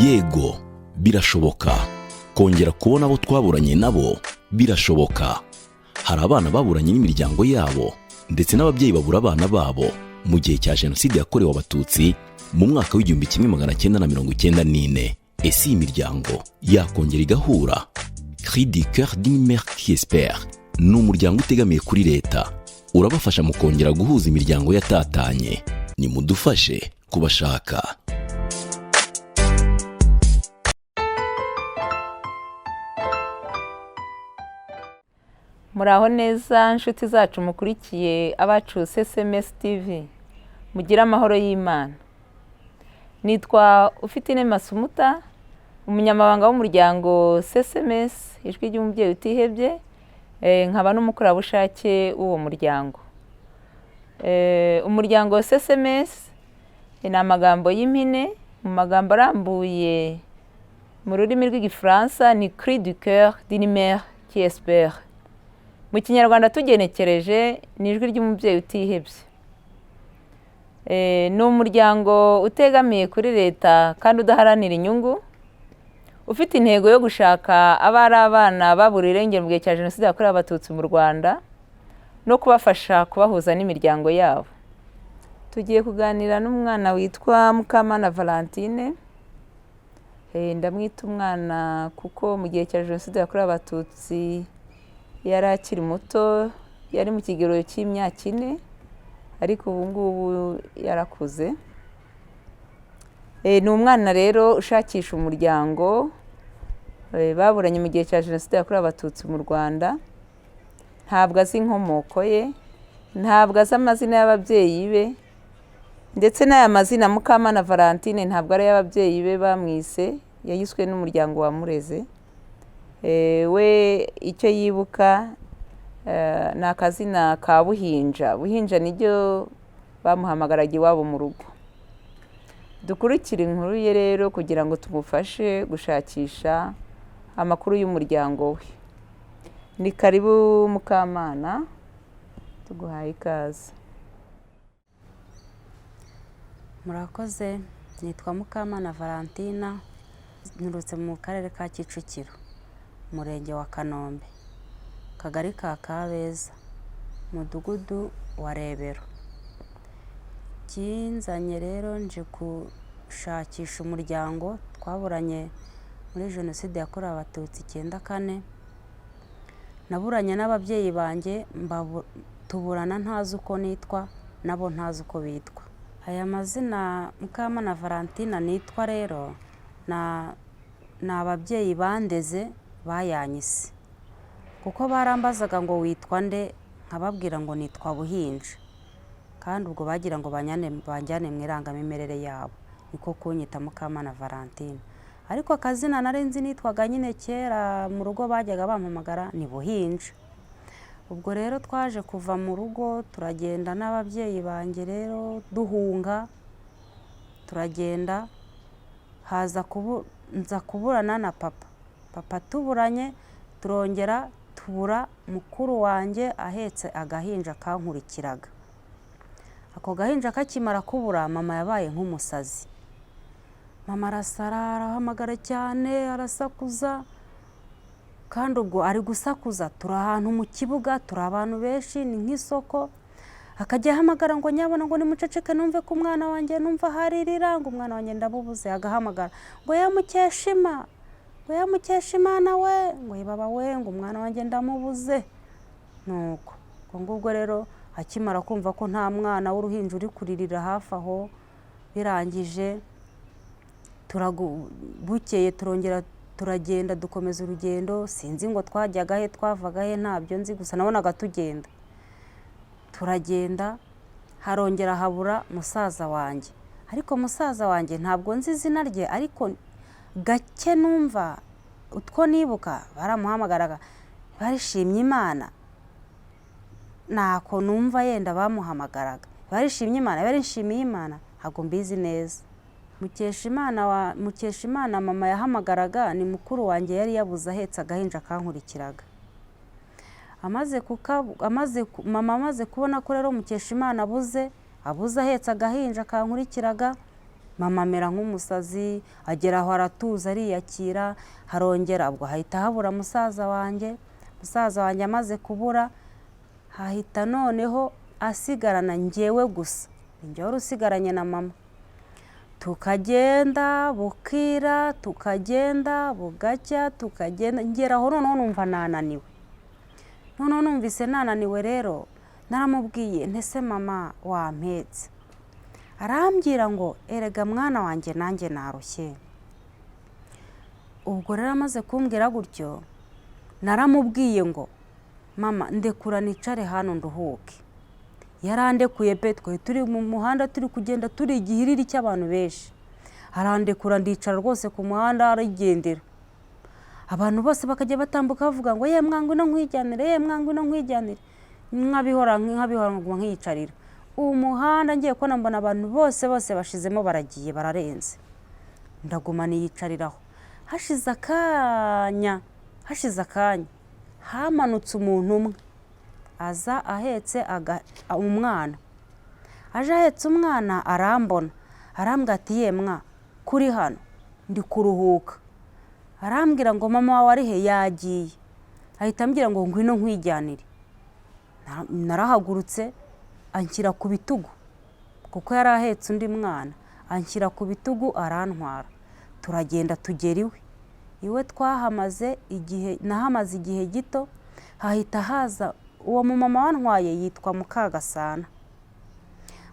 Yego, birashoboka. Kongera kubona abo twaburanye nabo birashoboka. Hari abana baburanye n'imiryango yabo, ndetse n'ababyeyi babura abana babo mu gihe cya Jenoside yakorewe Abatutsi mu mwaka w'1994. Ese iyi miryango yakongera igahura? Cri du Coeur d'une Mère qui Espère ni umuryango utegamiye kuri leta, urabafasha mu kongera guhuza imiryango yatatanye. Nimudufashe kubashaka. Muraho neza, nshuti zacu mukurikiye Abacu SMS TV, mugire amahoro y'Imana. Nitwa Ufite Masumuta, umunyamabanga w'umuryango CSMS Ijwi ry'Umubyeyi Utihebye, nkaba n'umukorerabushake w'uwo muryango. Umuryango CSMS ni amagambo y'impine. Mu magambo arambuye mu rurimi rw'Igifaransa ni Cri du Coeur d'une Mère qui Espère. Mu Kinyarwanda tugenekereje ni Ijwi ry'Umubyeyi Utihebye. Ni umuryango utegamiye kuri leta kandi udaharanira inyungu, ufite intego yo gushaka abari abana baburiwe irengero mu gihe cya Jenoside yakorewe Abatutsi mu Rwanda no kubafasha kubahuza n'imiryango yabo. Tugiye kuganira n'umwana witwa Mukamana Valentine. Ndamwita umwana kuko mu gihe cya Jenoside yakorewe Abatutsi yari akiri muto, yari mu kigero cy'imyaka 4, ariko ubu ngubu yarakuze. Ni umwana rero ushakisha umuryango baburanye mu gihe cya Jenoside yakorewe Abatutsi mu Rwanda. Ntabwo azi inkomoko ye, ntabwo azi amazina y'ababyeyi be, ndetse n'aya mazina Mukamana Valentine ntabwo ari ay'ababyeyi be bamwise, yayiswe n'umuryango wamureze. We icyo yibuka ni akazina ka Buhinja. Buhinja niryo bamuhamagaraga iwabo mu rugo. Dukurikire inkuru ye rero kugira ngo tumufashe gushakisha amakuru y'umuryango we. Ni karibu Mukamana, tuguhaye ikaze. Murakoze. Nitwa Mukamana Valentina, nturutse mu Karere ka Kicukiro, Umurenge wa Kanombe, Akagari ka Kabeza, Umudugudu wa Rebero. Ikinzanye rero, nje gushakisha umuryango twaburanye muri Jenoside yakorewe Abatutsi 94. Naburanye n'ababyeyi banjye, tuburana ntazi uko nitwa, nabo ntazi uko bitwa. Aya mazina Mukamana Valentina nitwa rero ni ababyeyi bandeze bayanyise, kuko barambazaga ngo witwa nde, nkababwira ngo nitwa Buhinja, kandi ubwo bagira ngo banjyane mu irangamimerere yabo, niko kunyita Mukamana Valentine. Ariko akazina nari nzi nitwaga nyine kera mu rugo bajyaga bampamagara ni Buhinja. Ubwo rero twaje kuva mu rugo, turagenda n'ababyeyi banjye rero, duhunga turagenda, haza nza kuburana na papa. Papa tuburanye, turongera tubura mukuru wanjye ahetse agahinja kankurikiraga. Ako gahinja kakimara kubura, mama yabaye nk'umusazi. Mama arasara, arahamagara cyane, arasakuza, kandi ubwo ari gusakuza turi ahantu mu kibuga, turi abantu benshi, ni nk'isoko. Akajya ahamagara ngo nyabona, ngo nimuceceke numve ko umwana wanjye, numva aharirira, ngo umwana wanjye ndamubuze. Agahamagara ngo ya Mukeshima, ngo ya Mukeshimana we, ngo baba we, ngo umwana wanjye ndamubuze. Nuko ubwo ngubwo rero akimara kumva ko nta mwana w'uruhinja uri kuririra hafi aho, birangije bukeye turongera turagenda, dukomeza urugendo. Sinzi ngo twajyaga he, twavaga he, ntabyo nzi, gusa nabonaga tugenda. Turagenda, harongera habura musaza wanjye, ariko musaza wanjye ntabwo nzi izina rye, ariko gake numva utwo nibuka baramuhamagaraga barishimye Imana. Ntako numva yenda bamuhamagaraga barishimye Imana, barishimiye Imana, ntabwo mbizi neza. Mukeshimana wa Mukeshimana mama yahamagaraga ni mukuru wanjye yari yabuze ahetse agahinja kankurikiraga. Amaze kuka amaze mama amaze kubona ko rero Mukeshimana abuze ahetse agahinja kankurikiraga. Mama amera nk'umusazi, agera aho aratuza ariyakira, harongera ubwo hahita habura musaza wanjye. Musaza wanjye amaze kubura, hahita noneho asigarana njyewe gusa, ni wari usigaranye na mama. Tukagenda bukira, tukagenda bugacya, tukagenda, ngera aho noneho numva nananiwe. Noneho numvise nananiwe rero, naramubwiye ntese mama wampetse? Arambwira ngo erega mwana wanjye nanjye narushye. Ubwo rero amaze kumbwira gutyo, naramubwiye ngo mama ndekura nicare hano nduhuke. Yarandekuye pe, twari turi mu muhanda turi kugenda turi igihiriri cy'abantu benshi, arandekura ndicara rwose ku muhanda arigendera. Abantu bose bakajya batambuka bavuga ngo ye mwangu ino nkwijyanire, ye mwangu ino nkwijyanire, nkabihora nkabihora nkaguma nkiyicarira. Umuhanda ngiye kubona mbona abantu bose bose bashizemo baragiye bararenze, ndaguma niyicariraho. Hashize akanya, hashize akanya hamanutse umuntu umwe aza ahetse umwana, aje ahetse umwana arambona, arambwira ati yemwa kuri hano ndi kuruhuka. Arambwira ngo mama wawe ari he? Yagiye. Ahita ambwira ngo ngwino nkwijyanire. Narahagurutse anshyira ku bitugu, kuko yari ahetse undi mwana, anshyira ku bitugu arantwara, turagenda tugera iwe. Iwe twahamaze igihe, nahamaze igihe gito, hahita haza uwo mumama wantwaye yitwa Mukagasana.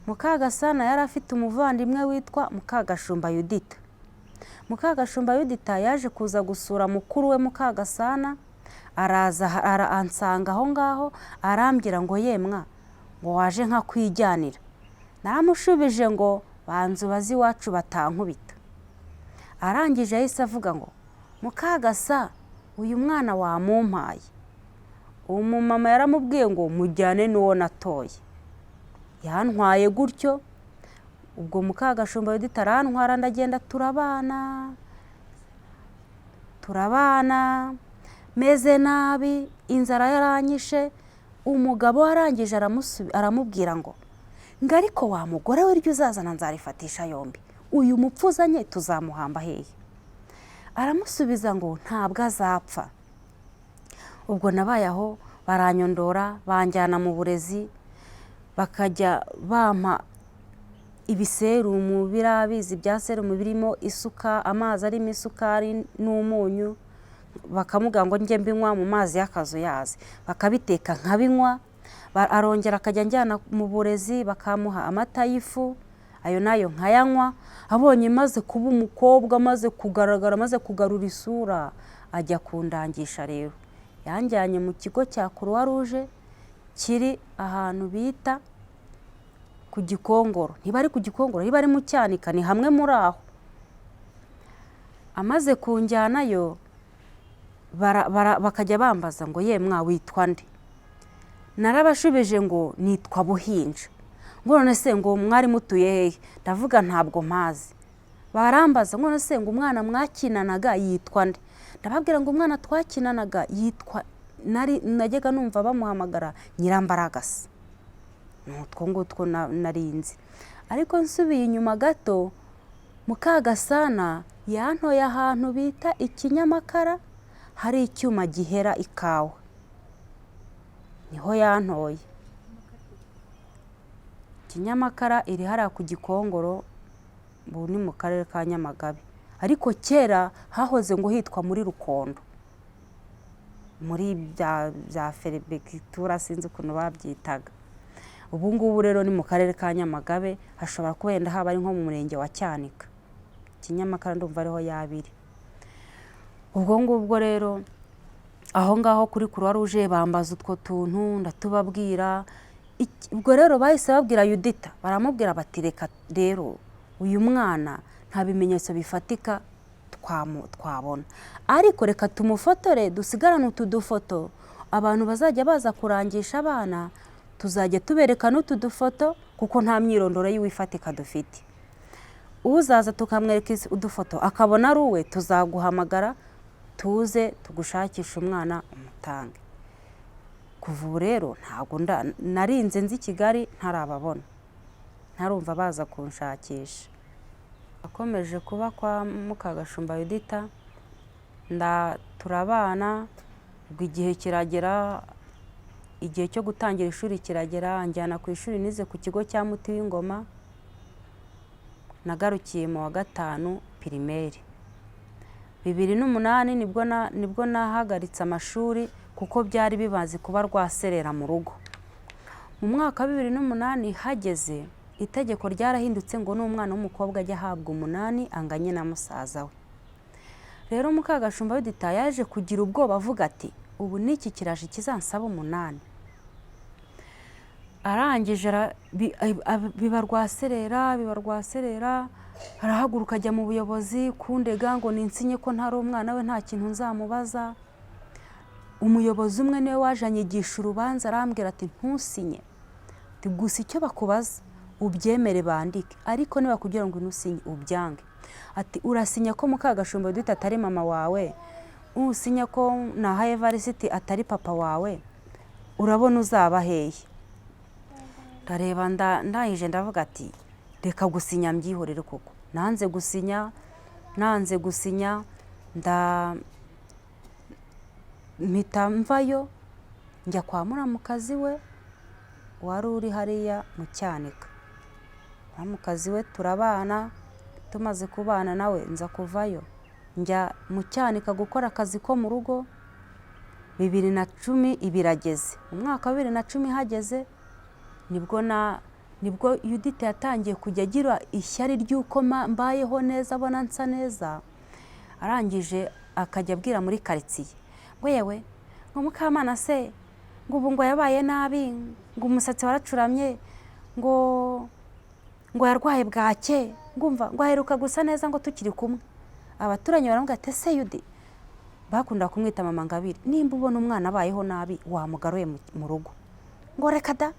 Mukagasana yari afite umuvandimwe witwa Mukagashumba Yudita. Mukagashumba Yudita yaje kuza gusura mukuru we Mukagasana, araza ansanga aho ngaho, arambwira ngo yemwa ngo waje nkakwijyanira. Naramushubije ngo banza ubaze iwacu batankubita. Arangije yahise avuga ngo Mukagasa uyu mwana wamumpaye. Uwo mumama yaramubwiye ngo mujyane n'uwo natoye. Yantwaye gutyo, ubwo Mukagashumba Yudita arantwara ndagenda turabana, turabana meze nabi, inzara yaranyishe. Umugabo arangije aramubwira ngo ngo ariko wa mugore we iryo uzazana nzarifatisha yombi, uyu mupfu uzanye tuzamuhamba hehe? Aramusubiza ngo ntabwo azapfa. Ubwo nabaye aho baranyondora, banjyana mu burezi, bakajya bampa ibiserumu, biriya bya serumu birimo isuka, amazi arimo isukari n'umunyu, bakamubwira ngo njye mbinywa mu mazi y'akazuyazi, bakabiteka nkabinywa. Arongera akajya anjyana mu burezi, bakamuha amata y'ifu, ayo nayo nkayanywa. Abonye maze kuba umukobwa, maze kugaragara, maze kugarura isura, ajya kundangisha. Rero yanjyanye mu kigo cya Croix Rouge kiri ahantu bita ku Gikongoro, niba ari ku Gikongoro, niba ari mu Cyanika, ni hamwe muri aho. Amaze kunjyanayo bakajya bambaza ngo yemwa witwa nde? Narabashubije ngo nitwa Buhinja. Ngo none se ngo mwari mutuye hehe? Ndavuga ntabwo mpazi. Barambaza ngo none se ngo umwana mwakinanaga yitwa nde? Ndababwira ngo umwana twakinanaga yitwa, nari najyaga numva bamuhamagara Nyirambaragasa. Ni utwo ngutwo narinzi. Ariko nsubiye inyuma gato, Mukagasana yantoye ahantu bita Ikinyamakara, hari icyuma gihera ikawa, niho yantoye. Kinyamakara iri hariya ku Gikongoro, ubu ni mu karere ka Nyamagabe, ariko kera hahoze ngo hitwa muri Rukondo, muri bya ferebegitura, sinzi ukuntu babyitaga. Ubu ngubu rero ni mu karere ka Nyamagabe, hashobora kuba wenda haba ari nko mu murenge wa Cyanika. Kinyamakara ndumva ariho yabiri. Ubwo ngubwo rero aho ngaho kuri Croix Rouge bambaza utwo tuntu ndatubabwira. Ubwo rero bahise babwira Yudita, baramubwira bati reka rero uyu mwana nta bimenyetso bifatika twabona, ariko reka tumufotore dusigarane utu dufoto, abantu bazajya baza kurangisha abana tuzajya tubereka n'utu dufoto, kuko nta myirondoro yiwe ifatika dufite. Uzaza tukamwereka udufoto akabona ari uwe, tuzaguhamagara tuze tugushakishe umwana umutange. Kuva ubu rero ntabwo narinze nzi Kigali ntarababona, ntarumva baza kunshakisha. Akomeje kuba kwa Mukagashumba Yudita, turabana, ubwo igihe kiragera, igihe cyo gutangira ishuri kiragera, anjyana ku ishuri nize ku kigo cya Muti w'Ingoma, nagarukiye mu wa 5 pirimeri. 2008 nibwo nahagaritse amashuri kuko byari bimaze kuba rwaserera mu rugo. Mu mwaka wa 2008 hageze itegeko ryarahindutse ngo n'umwana w'umukobwa ajye ahabwa 8 anganye na musaza we. Rero Mukagashumba Yudita yaje kugira ubwoba avuga ati ubu n'iki kiraje kizansaba 8. Arangije biba rwaserera, biba rwaserera, arahaguruka ajya mu buyobozi kundega ngo ninsinye ko ntari umwana we, nta kintu nzamubaza. Umuyobozi umwe niwe waje anyigisha urubanza, arambwira ati ntusinye, gusa icyo bakubaza ubyemere bandike, ariko niba kugira ngo ntusinye ubyange. Ati urasinya ko Mukagashumba Yudita atari mama wawe, usinya ko Nahayo Evariste atari papa wawe, urabona uzaba hehe? Ndareba ndangije ndavuga ati reka gusinya mbyihorere koko. Nanze gusinya, nanze gusinya, mpita mvayo njya kwa muramukazi we wari uri hariya mu Cyanika. Muramukazi we turabana, tumaze kubana nawe nza kuvayo njya mu Cyanika gukora akazi ko mu rugo. 2010 ibirageze. Mu mwaka wa 2010 hageze nibwo Yudita yatangiye kujya agira ishyari ry'uko mbayeho neza, abona nsa neza. Arangije akajya abwira muri karitsiye ngo yewe ngo Mukamana se ngo ubu ngo yabaye nabi, ngo umusatsi waracuramye, ngo yarwaye bwake, ngumva ngo aheruka gusa neza ngo tukiri kumwe. Abaturanyi baramubwira ati ese Yudi, bakunda kumwita mama Ngabire, nimba ubona umwana abayeho nabi wamugaruye mu rugo. Ngo reka da,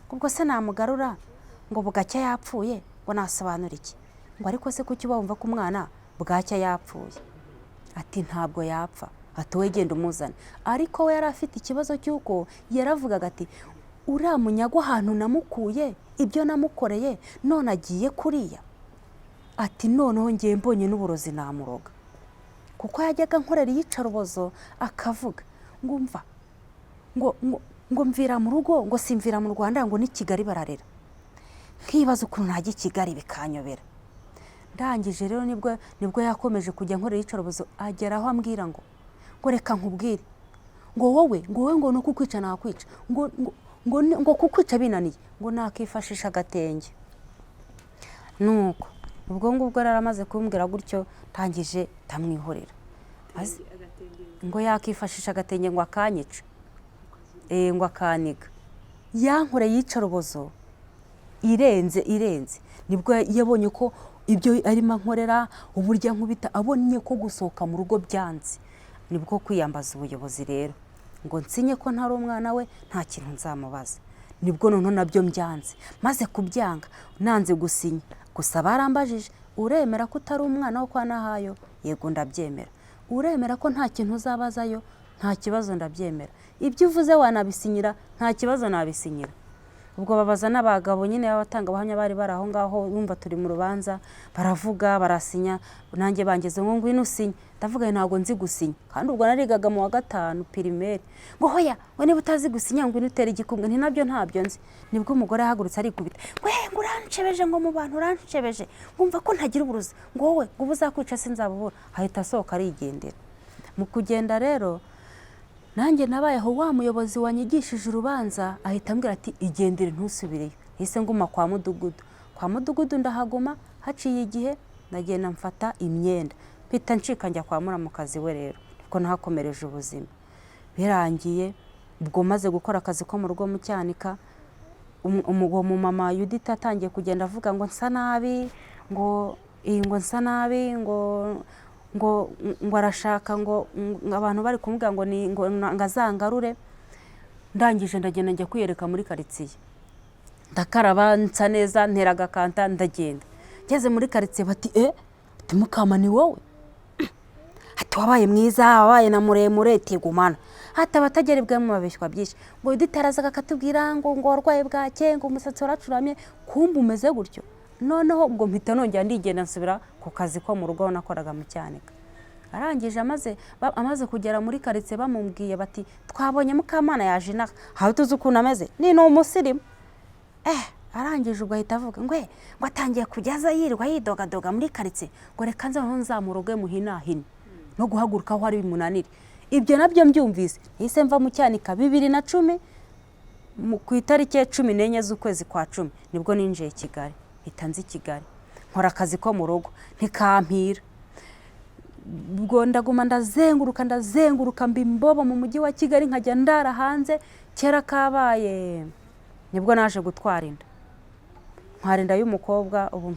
ubwo se namugarura ngo bugacya yapfuye, ngo nasobanura iki? Ngo ariko se kuki wumva ko umwana bwacya yapfuye? Ati ntabwo yapfa, ati wowe genda umuzane. Ariko we yari afite ikibazo cy'uko yaravugaga ati uriya munyagwa ahantu namukuye, ibyo namukoreye, none agiye kuriya. Ati noneho ngiye mbonye n'uburozi namuroga. Kuko yajyaga nkorera iyicarubozo akavuga ngo umva ngo mvira mu rugo, ngo simvira mu Rwanda, ngo ni Kigali bararera. Nkibaza ukuntu najya i Kigali bikanyobera. Ndangije rero nibwo yakomeje kujya nkorera iyicarubozo, agera aho ambwira ngo reka nkubwire, ngo wowe ngo nuko ukwica nakwica, ngo kukwica binaniye, ngo nakifashisha agatenge. Nuko ubwo ngubwo rero amaze kumbwira gutyo, ntangije ndamwihorera. Ngo yakifashisha agatenge ngo akanyica, ngo akaniga. Yankoreye iyicarubozo irenze. Nibwo yabonye ko ibyo arimo ankorera, uburyo ankubita, abonye ko gusohoka mu rugo byanze. Nibwo kwiyambaza ubuyobozi rero ngo nsinye ko ntari umwana we, nta kintu nzamubaza. Nibwo noneho nabyo mbyanze. Maze kubyanga nanze gusinya, gusa barambajije uremera ko utari umwana wo kwa Nahayo? Yego ndabyemera. Uremera ko nta kintu uzabazayo? Nta kibazo ndabyemera. Ibyo uvuze wanabisinyira? Nta kibazo nabisinyira. Ubwo babaza n'abagabo nyine b'abatangabuhamya bari bari aho ngaho, bumva turi mu rubanza, baravuga barasinya, nanjye bangeze ngo ngwino usinye. Ndavuga ntabwo nzi gusinya, kandi ubwo narigaga mu wa 5 pirimeri. Ngo hoya, we niba utazi gusinya ngwino utere igikumwe. Nti nabyo ntabyo nzi. Nibwo umugore yahagurutse arikubita, ngo ngo uranshebeje, ngo mu bantu uranshebeje, ngumva ko ntagira uburozi, ngo wowe ngo ubu uzakwica sinzabubura. Ahita asohoka arigendera. Mu kugenda rero nanjye nabaye aho, wa muyobozi wanyigishije urubanza ahita ambwira ati igendere ntusubireyo. Nahise nguma kwa mudugudu. Kwa mudugudu ndahaguma, haciye igihe ndagenda mfata imyenda mpita ncika njya kwa muramukazi we. Rero niko nahakomereje ubuzima. Birangiye ubwo maze gukora akazi ko mu rugo mu Cyanika, uwo mumama Yudita atangiye kugenda avuga ngo nsa nabi, ngo nsa nabi, ngo ngo arashaka ngo abantu bari kumubwira ngo ni ngo azangarure. Ndangije ndagenda njya kwiyereka muri karitsiye, ndakaraba nsa neza, ntera agakanta ndagenda. Ngeze muri karitsiye bati ati Mukama ni wowe, ati wabaye mwiza, wabaye na muremure, tigumana. Hata abatagera ibwami babeshywa byinshi, ngo Yudita arazaga akatubwira ngo warwaye bwake, ngo umusatsi waracuramye, kumbe umeze gutyo. Noneho ubwo mpita nongera ndigenda, nsubira ku kazi ko mu rugo aho nakoraga mu Cyanika. Arangije amaze kugera muri karitsiye, bamubwiye bati: "Twabonye Mukamana yaje inaha." Aho tuzi ukuntu ameze, ni umusirimu. Arangije ubwo ahita avuga ngo ngo atangiye kujya aza yirirwa yidogadoga muri karitsiye, ngo reka nze noneho nzamuroge muhinahine, no guhaguruka aho ari bimunanire. Ibyo nabyo mbyumvise, nahise mva mu Cyanika 2010, ku itariki ya 14 z'ukwezi kwa 10, nibwo ninjiye Kigali. Mpita nza i Kigali, nkora akazi ko mu rugo, ntikampira. Ubwo ndaguma ndazenguruka, ndazenguruka, mba imbobo mu mujyi wa Kigali, nkajya ndara hanze. Kera kabaye nibwo naje gutwara inda, ntwara inda y'umukobwa. Ubu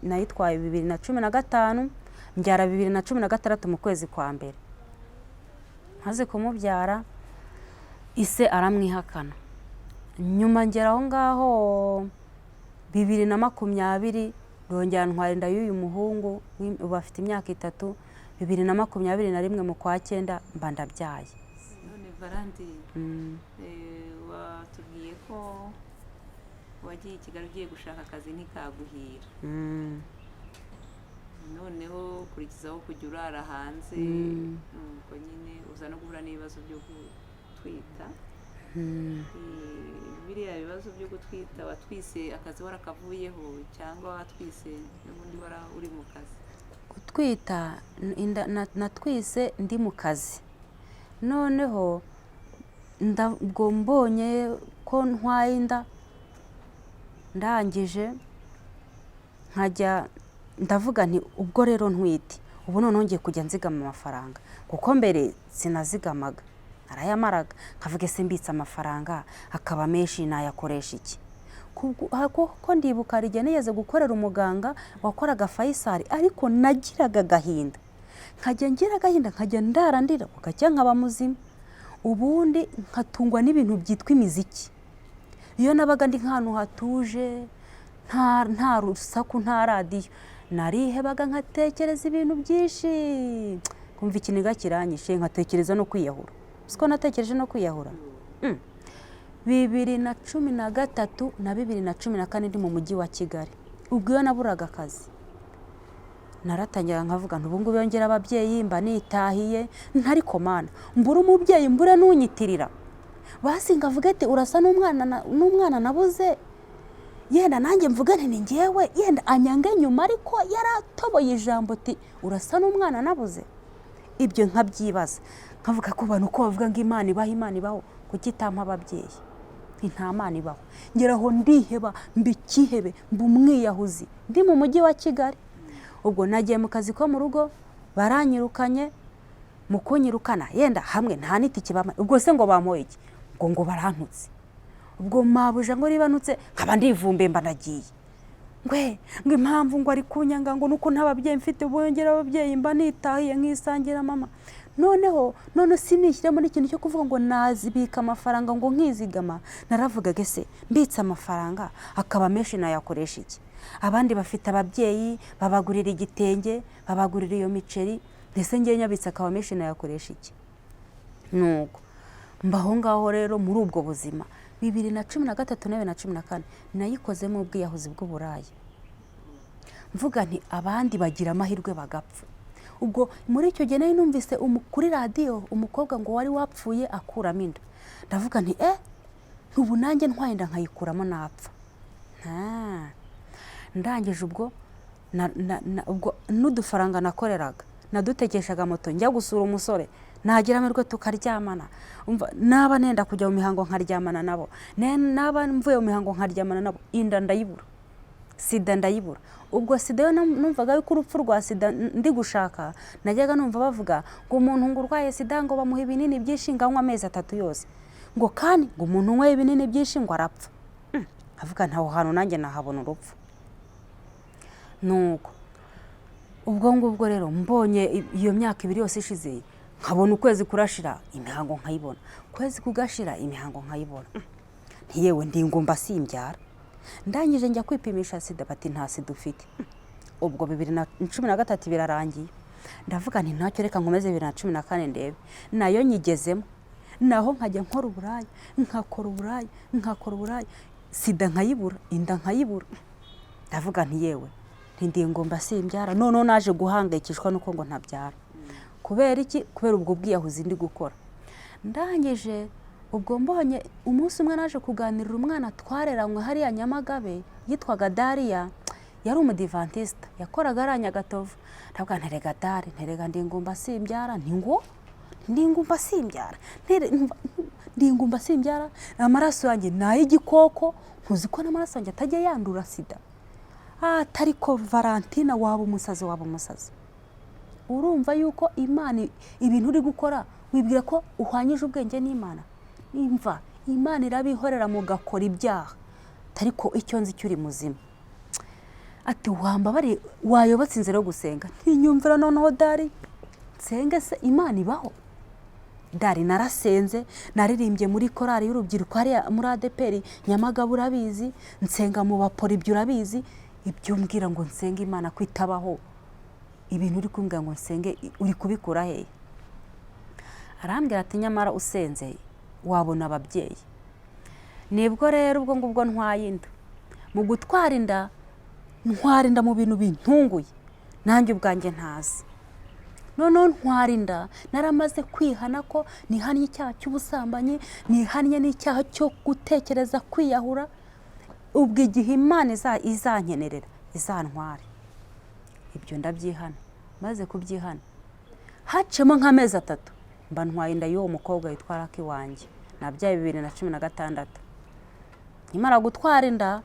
nayitwaye 2015, mbyara 2016 mu kwezi kwa mbere. Maze kumubyara, ise aramwihakana. Nyuma ngera aho ngaho 2020, ndongera ntwara inda y'uyu muhungu, ubu afite imyaka 3. 2021 mu kwa cyenda mba ndabyaye. None Valandi, watubwiye ko wagiye i Kigali ugiye gushaka akazi, ntikaguhira. Noneho ukurikizaho kujya urara hanze. Nuko nyine uza no guhura n'ibibazo byo gutwita. Biriya bibazo byo gutwita, watwise akazi warakavuyeho cyangwa watwise n'ubundi wara uri mu kazi? Gutwita inda natwise ndi mu kazi. Noneho ubwo mbonye ko ntwaye inda, ndangije nkajya ndavuga nti: "Ubwo rero ntwite, ubu noneho ngiye kujya nzigama amafaranga," kuko mbere sinazigamaga, narayamaraga. Nkavuga: "Ese mbitse amafaranga akaba menshi nayakoresha iki?" Kuko ndibuka hari igihe nigeze gukorera umuganga wakoraga Faisal, ariko nagiraga agahinda, nkajya ngira agahinda, nkajya ndara ndira, bugacya nkaba muzima. Ubundi nkatungwa n'ibintu byitwa imiziki. Iyo nabaga ndi nk'ahantu hatuje, nta rusaku, nta radiyo, narihebaga, nkatekereza ibintu byinshi, kumva ikiniga kiranyishe, nkatekereza no kwiyahura. Siko natekereje no kwiyahura. 2013 na 2014 ndi mu mujyi wa Kigali. Ubwo iyo naburaga akazi, naratangira nkavuga nti: "Ubu ngubu yongera ababyeyi mba nitahiye, ntariko Mana, mbure umubyeyi, mbure n'unyitirira, basi ngavuga ati urasa n'umwana nabuze, yenda nanjye mvuga nti ni njyewe, yenda anyange nyuma, ariko yaratoboye ijambo ati urasa n'umwana nabuze." Ibyo nkabyibaza, nkavuga ku bantu ko bavuga ngo Imana ibaho, Imana ibaho, kuki itampa ababyeyi? Nti nta Mana ibaho. Ngeraho ndiheba, mba ikihebe, mba umwiyahuzi ndi mu mujyi wa Kigali. Ubwo nagiye mu kazi ko mu rugo, baranyirukanye. Mu kunyirukana, yenda hamwe nta n'itike bampa. Ubwo se ngo bampoye iki? Ngo barantutse. Ubwo mabuja ngo niba ntutse, nkaba ndivumbuye, mba nagiye. Ngwe ngo impamvu ngo ari kunyanga ngo nuko nta babyeyi mfite, bongera ababyeyi mba nitahiye nkisangira mama. Noneho none sinishyiramo n'ikintu cyo kuvuga ngo nazibika amafaranga, ngo nkizigama. Naravugaga: "Ese mbitse amafaranga akaba menshi nayakoresha iki? Abandi bafite ababyeyi babagurira igitenge, babagurira iyo miceri, ndetse ngewe nyabitse akaba menshi nayakoresha iki?" Nuko mbaho ngaho rero muri ubwo buzima. 2013 na 2014 nayikozemo ubwiyahuzi bw'uburaya, mvuga nti: "Abandi bagira amahirwe bagapfa." Ubwo muri icyo gihe nari numvise kuri radiyo umukobwa ngo wari wapfuye akuramo inda. Ndavuga nti: "Ubu nanjye ntwaye inda nkayikuramo napfa." Ndangije ubwo ubwo n'udufaranga nakoreraga nadutekeshaga moto njya gusura umusore, nagira amahirwe tukaryamana. Umva, naba nenda kujya mu mihango nkaryamana nabo, naba mvuye mu mihango nkaryamana nabo, inda ndayibura, sida ndayibura. Ubwo sida yo numvaga yuko urupfu rwa sida ndi gushaka. Najyaga numva bavuga ngo umuntu ngo urwaye sida ngo bamuha ibinini byinshi, ngo anywe amezi 3 yose, ngo kandi ngo umuntu unyweye ibinini byinshi ngo arapfa. Avuga ntaho hantu nanjye nahabona urupfu. Nuko ubwo ngubwo rero mbonye iyo myaka 2 yose ishize, nkabona ukwezi kurashira imihango nkayibona, ukwezi kugashira imihango nkayibona. Ntiyewe, ndi ingumba simbyara. Ndangije njya kwipimisha sida, bati: "Nta sida ufite." Ubwo 2013 birarangiye. Ndavuga nti: "Ntacyo, reka nkomeze 2014 ndebe." Nayo nyigezemo, naho nkajya nkora uburaya, nkakora uburaya, nkakora uburaya, sida nkayibura, inda nkayibura. Ndavuga nti yewe, nti ngomba simbyara. Noneho naje guhangayikishwa nuko ngo ntabyara. Kubera iki? Kubera ubwo bwiyahuzi ndi gukora. Ndangije ubwo mbonye umunsi umwe naje kuganirira umwana twareranywe hariya Nyamagabe, yitwaga Dariya, yari umudivantisita, yakoraga ari Nyagatovu. Ndavuga nterega Dari, nterega ndi ngumba simbyara, nti ngo ndi ngumba simbyara, ndi ngumba simbyara, amaraso yanjye ni ay'igikoko, ntuzi ko n'amaraso yanjye atajya yandura sida? Atari ko Valentina, waba umusazi, waba umusazi. Urumva yuko Imana, ibintu uri gukora wibwira ko uhwanyije ubwenge n'Imana? Nimva Imana irabihorera mugakora ibyaha, ariko icyo nzi cyo uri muzima. Ati wambabare wayobotse inzira yo gusenga. Ntinyumvira noneho Dari, nsenge se Imana ibaho? Dari, narasenze, naririmbye muri korali y'urubyiruko hariya muri ADEPR Nyamagabe, urabizi, nsenga mu bapora, ibyo urabizi. Ibyo umbwira ngo nsenge Imana ko itabaho, ibintu uri kumbwira ngo nsenge uri kubikura hehe? Arambwira ati nyamara usenze wabona ababyeyi. Nibwo rero ubwo ngubwo ntwaye inda. Mu gutwara inda, ntwara inda mu bintu bintunguye nanjye ubwanjye ntazi. Noneho ntwara inda naramaze kwihana ko nihannye icyaha cy'ubusambanyi, nihannye n'icyaha cyo gutekereza kwiyahura. Ubwo igihe Imana izankenerera izantware, ibyo ndabyihana. Maze kubyihana hacemo nk'amezi 3 mba ntwaye inda y'uwo mukobwa witwa Raki wanjye nabyaye 2016. Nkimara gutwara inda,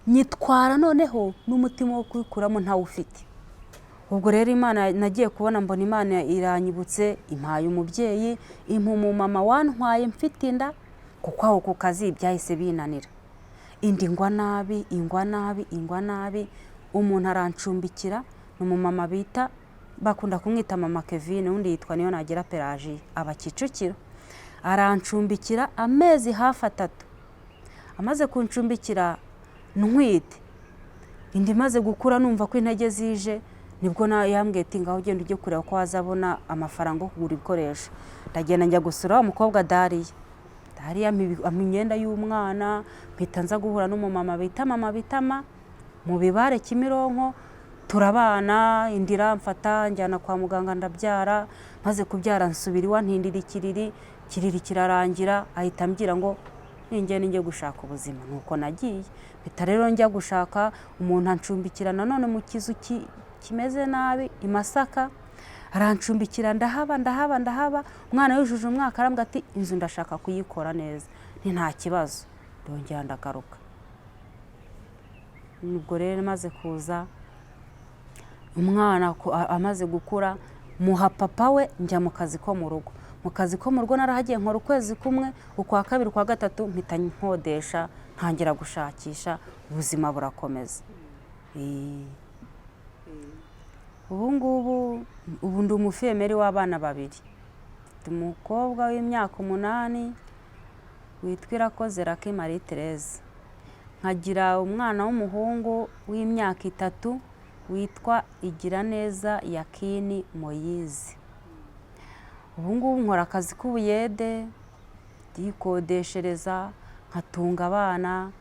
nyitwara noneho n'umutima wo kuyikuramo ntawufite. Ubwo rero Imana, nagiye kubona mbona Imana iranyibutse, impaye umubyeyi, impa umumama wantwaye mfite inda, kuko aho ku kazi byahise binanira. Indi ingwa nabi, ingwa nabi, ingwa nabi, umuntu arancumbikira. Ni umumama bita, bakunda kumwita Mama Kevin, undi yitwa niyo nagira Pelagie, aba Kicukiro. Arancumbikira amezi hafi 3. Amaze kuncumbikira ntwite, inda imaze gukura, numva ko intege zije, nibwo yambwiye ati ngaho ugenda ujye kureba ko wazabona amafaranga yo kugura ibikoresho. Ndagenda njya gusura wa mukobwa Dariya. Dariya ampa imyenda y'umwana, mpita nza guhura n'umumama bita Mama Bitama mu Bibare Kimironko, turabana, inda iramfata, njyana kwa muganga ndabyara. Maze kubyara nsubira iwa, ntindira ikiriri, ikiriri kirarangira, ahita ambwira ngo ningende njye gushaka ubuzima. Nuko nagiye, mpita rero njya gushaka umuntu ancumbikira nanone mu kizu kimeze nabi i Masaka, arancumbikira, ndahaba, ndahaba, ndahaba. Umwana yujuje umwaka arambwira ati inzu ndashaka kuyikora neza. Ni nta kibazo, ndongera ndagaruka. Ubwo rero maze kuza, umwana amaze gukura, muha papa we, njya mu kazi ko mu rugo. Mu kazi ko mu rugo narahagiye nkora ukwezi kumwe, ukwa kabiri, ukwa gatatu, mpita nkodesha, ntangira gushakisha, ubuzima burakomeza. Ubu ngubu ubu ndi umufiyemeri w'abana babiri. Mfite umukobwa w'imyaka 8 witwa Irakoze Lucky Marie Therese, nkagira umwana w'umuhungu w'imyaka 3 witwa Igiraneza Yakini Moyize. Ubu ngubu nkora akazi k'ubuyede, ndikodeshereza, nkatunga abana,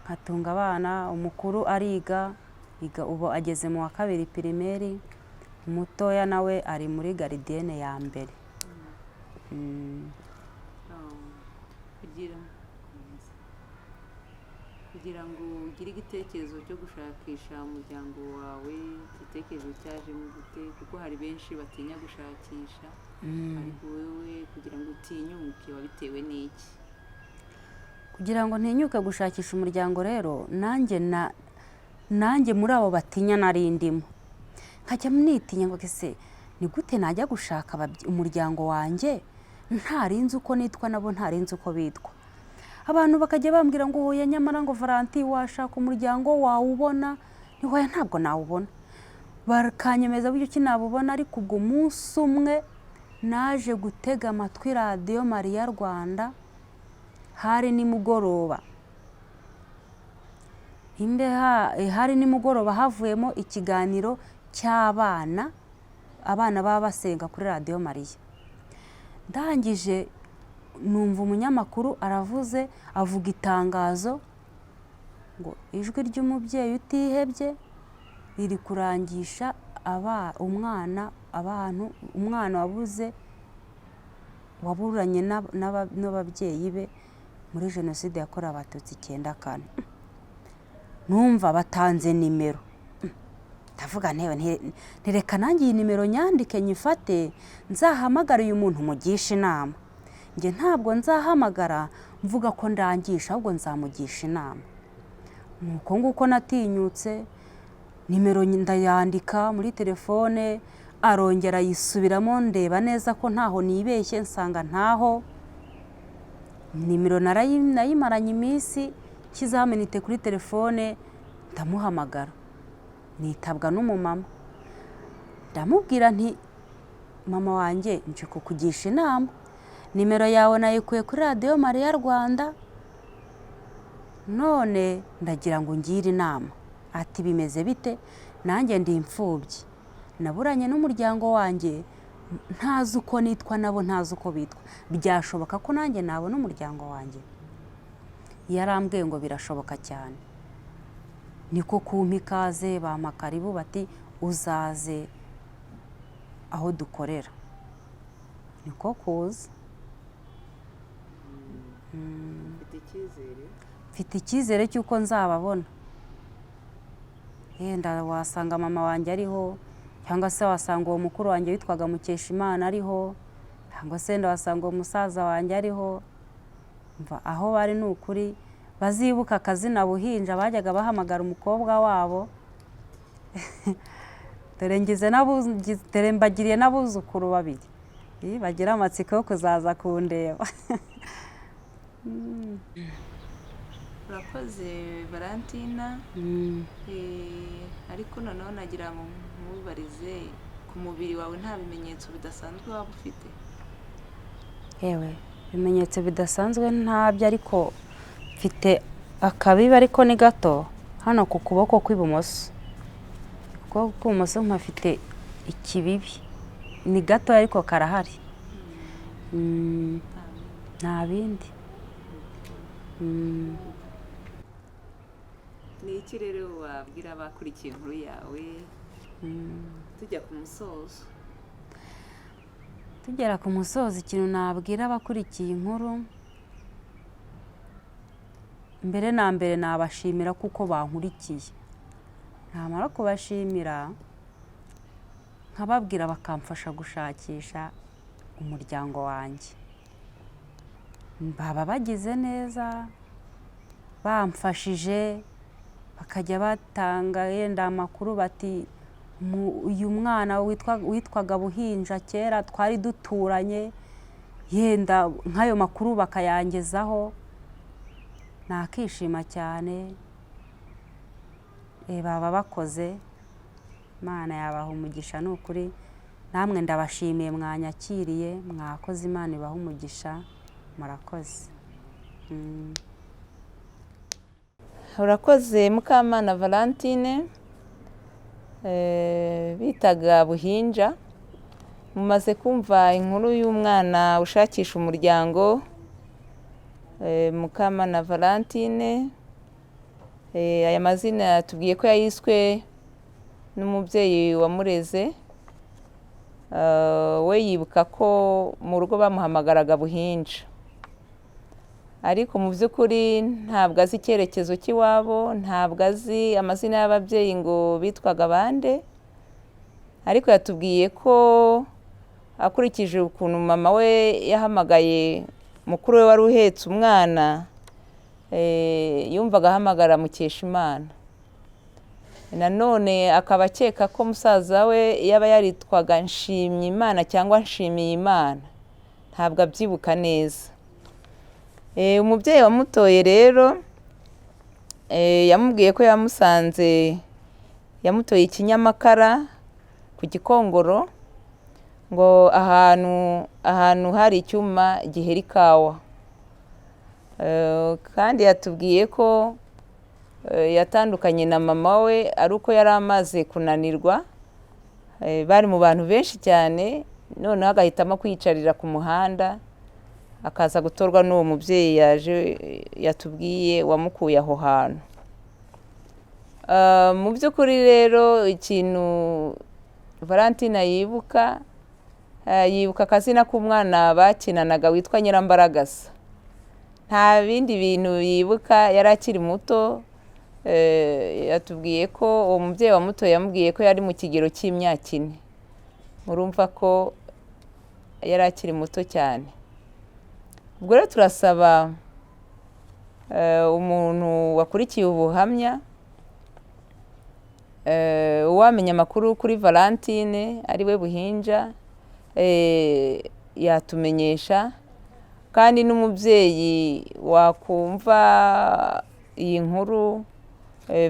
nkatunga abana. Umukuru ariga, ubu ageze mu wa 2 primaire, umutoya nawe ari muri gardienne ya mbere. Kugira ngo ugire igitekerezo cyo gushakisha umuryango wawe, igitekerezo cyajemo gute? Kuko hari benshi batinya gushakisha, ariko wowe kugira ngo utinyuke wabitewe n'iki? Kugira ngo ntinyuke gushakisha umuryango rero, nanjye muri abo batinya nari ndimo, nkajya nitinya ngo ese ni gute najya gushaka umuryango wanjye ntarinzi uko nitwa, nabo ntarinzi uko bitwa? Abantu bakajya bambwira ngo hoya, nyamara ngo Valentin washaka umuryango wawubona. Ni hoya, ntabwo nawubona. Bakanyemeza buryo ki nabubona. Ariko ubwo umunsi umwe naje gutega amatwi Radiyo Mariya Rwanda, hari nimugoroba, hari nimugoroba, havuyemo ikiganiro cy'abana, abana baba basenga kuri Radiyo Mariya. Ndangije numva umunyamakuru aravuze, avuga itangazo. Ngo ijwi ry'umubyeyi utihebye riri kurangisha umwana, abantu, umwana wabuze, waburanye n'ababyeyi be muri Jenoside yakorewe Abatutsi 94. Numva batanze nimero, ndavuga ntewe ntireka nanjye iyi nimero nyandike nyifate, nzahamagare uyu muntu mugishe inama. Njye ntabwo nzahamagara mvuga ko ndangisha, ahubwo nzamugisha inama. Nuko nguko natinyutse, nimero ndayandika muri telefone, arongera ayisubiramo, ndeba neza ko ntaho nibeshye, nsanga ntaho. Nimero nayimaranye iminsi, nshyizeho amayinite kuri telefone, ndamuhamagara, nitabwa n'umumama. Ndamubwira nti: "Mama wanjye, nje kukugisha inama, nimero yawe nayikuye kuri Radiyo Mariya Rwanda, none ndagira ngo ungire inama." Ati: "Bimeze bite?" "Nanjye ndi imfubyi, naburanye n'umuryango wanjye, ntazi uko nitwa, nabo ntazi uko bitwa. Byashoboka ko nanjye nabona umuryango wanjye?" Yarambwiye ngo birashoboka cyane. Niko kumpa ikaze, bampa karibu, bati: "Uzaze aho dukorera." Niko kuza. Ufite icyizere? Mfite icyizere cy'uko nzababona. Yenda wasanga mama wanjye ariho, cyangwa se wasanga uwo mukuru wanjye witwaga Mukeshimana ariho, cyangwa se wenda wasanga uwo musaza wanjye ariho. Mva aho bari, ni ukuri bazibuka akazina Buhinja bajyaga bahamagara umukobwa wabo. Dore ngize dore mbagiriye n'abuzukuru babiri bagira amatsiko yo kuzaza kundeba. Urakoze, Valentina. Ariko noneho nagira ngo mubarize, ku mubiri wawe nta bimenyetso bidasanzwe waba ufite? Yewe, ibimenyetso bidasanzwe ntabyo, ariko mfite akabibi, ariko ni gato, hano ku kuboko kw'ibumoso. Ku kuboko kw'ibumoso mpafite ikibibi, ni gato ariko karahari. Nta bindi. Ni iki rero wabwira abakurikiye inkuru yawe, tujya ku musozo? Tugera ku musozo, ikintu nabwira abakurikiye inkuru, mbere na mbere nabashimira kuko bankurikiye. Namara kubashimira, nkababwira bakamfasha gushakisha umuryango wanjye. Baba bagize neza bamfashije, bakajya batanga yenda amakuru bati: "Uyu mwana witwaga Buhinja kera twari duturanye," yenda nk'ayo makuru bakayangezaho, nakishima cyane. Baba bakoze, Imana yabaha umugisha. Ni ukuri namwe ndabashimiye mwanyakiriye, mwakoze, Imana ibaha umugisha, murakoze. Urakoze, Mukamana Valentine, bitaga Buhinja. Mumaze kumva inkuru y'umwana ushakisha umuryango, Mukamana Valentine. Aya mazina yatubwiye ko yayiswe n'umubyeyi wamureze. We yibuka ko mu rugo bamuhamagaraga Buhinja, ariko mu by'ukuri ntabwo azi icyerekezo cy'iwabo, ntabwo azi amazina y'ababyeyi ngo bitwaga bande. Ariko yatubwiye ko akurikije ukuntu mama we yahamagaye mukuru we wari uhetse umwana, yumvaga ahamagara Mukeshimana. Nanone akaba akeka ko musaza we yaba yaritwaga Nshimyimana cyangwa Nshimiyimana, ntabwo abyibuka neza. Umubyeyi wamutoye rero, yamubwiye ko yamusanze yamutoye ikinyamakara ku Gikongoro, ngo ahantu hari icyuma gihera ikawa. Kandi yatubwiye ko yatandukanye na mama we ari uko yari amaze kunanirwa. Bari mu bantu benshi cyane, noneho agahitamo kwiyicarira ku muhanda, akaza gutorwa n'uwo mubyeyi yaje yatubwiye wamukuye aho hantu. Mu by'ukuri rero ikintu Valentina yibuka, yibuka akazina k'umwana bakinanaga witwa Nyirambaragasa. Nta bindi bintu yibuka, yari akiri muto. Yatubwiye ko uwo mubyeyi wa muto yamubwiye ko yari mu kigero cy'imyaka 4. Murumva ko yari akiri muto cyane. Ubwo rero turasaba umuntu wakurikiye ubuhamya, uwamenya amakuru kuri Valentine ariwe Buhinja, yatumenyesha. Kandi n'umubyeyi wakumva iyi nkuru,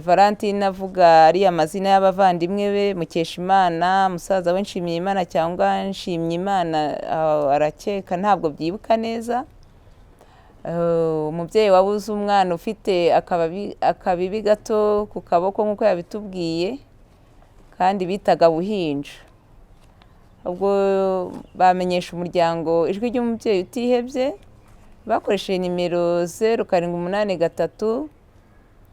Valentine avuga ariya mazina y'abavandimwe be, Mukeshimana, musaza we Nshimiyimana cyangwa Nshimyimana, arakeka ntabwo byibuka neza. Umubyeyi wabuze umwana ufite akabibi gato ku kaboko nk'uko yabitubwiye, kandi bitaga Buhinja. Ubwo bamenyesha umuryango Ijwi ry'Umubyeyi Utihebye bakoresheje nimero 0783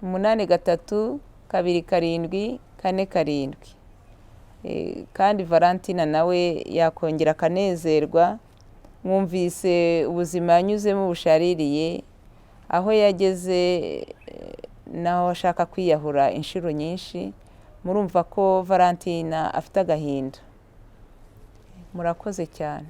83 27 47. Kandi Valentina nawe yakongera akanezerwa, mwumvise ubuzima yanyuzemo bushaririye, aho yageze naho ashaka kwiyahura inshuro nyinshi. Murumva ko Valentina afite agahinda. Murakoze cyane.